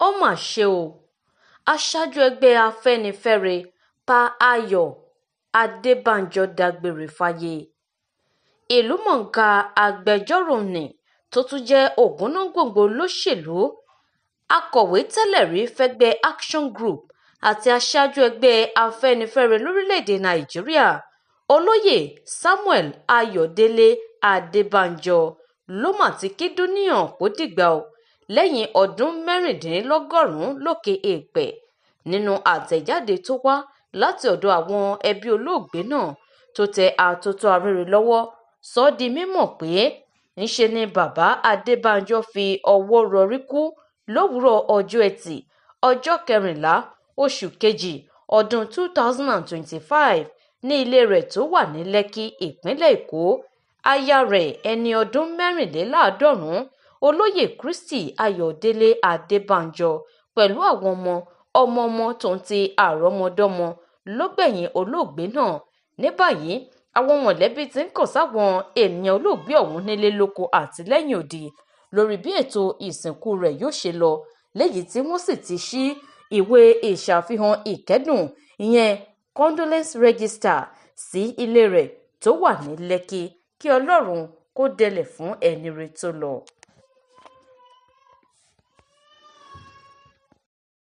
Ó mà ṣe o, aṣáájú ẹgbẹ́ Afẹ́nifẹ́re, Pa Ayọ̀ Adébànjọ dágbére fáyé. Ìlúmọ̀ọ́ká agbẹjọ́rò nni tó tún jẹ́ ògúnnágbòǹgbò olóṣèlú, akọ̀wé tẹ́lẹ̀ rí fẹ́gbẹ́ Action Group àti aṣáájú ẹgbẹ́ Afẹ́nifẹ́re lórílẹ̀-èdè Nàìjíríà, Olóyè Samuel Ayọ̀délé Adébànjọ ló mà ti kí dúníyàn kó dìgbà o lẹ́yìn ọdún 96 lókè èèpẹ̀. Nínú àtẹ̀jáde tó wá láti ọ̀dọ̀ àwọn ẹbí olóògbé náà tó tẹ Àtótó Arére lọ́wọ́, sọ ọ́ di mímọ̀ pé ńṣe ni Bàbá Adébànjọ fi ọwọ́ rọrí kú lówùúrọ̀ ọjọ́ Etí, ọjọ́ 14, oṣù kejì, ọdún 2025 ní ilé rẹ̀ tó wà ní Lẹ́kì, ìpínlẹ̀ Èkó. Aya rẹ̀, ẹni ọdún 74, Olóyè Christy Ayọ̀délé Adébànjọ, pẹ̀lú àwọn ọmọ, ọmọ-ọmọ tó ń ti àrọ́mọdọ́mọ ló gbẹ̀yìn olóògbé náà. Ní báyìí, àwọn mọ̀lẹ́bí ti ń kàn sáwọn èèyàn olóògbé ọ̀hún nílé lóko àti lẹ́yìn odi lórí bí ètò ìsìnkú rẹ̀ yóò ṣe lọ, léyìí tí wọ́n sì ti ṣí ìwé ìṣàfihàn ìkẹ́dùn, ìyẹn condolence register, sí ilé rẹ̀ tó wà ní Lẹ́kì. Kí Ọlọ́run kó dẹlẹ̀ fún ẹni rere tó lọ.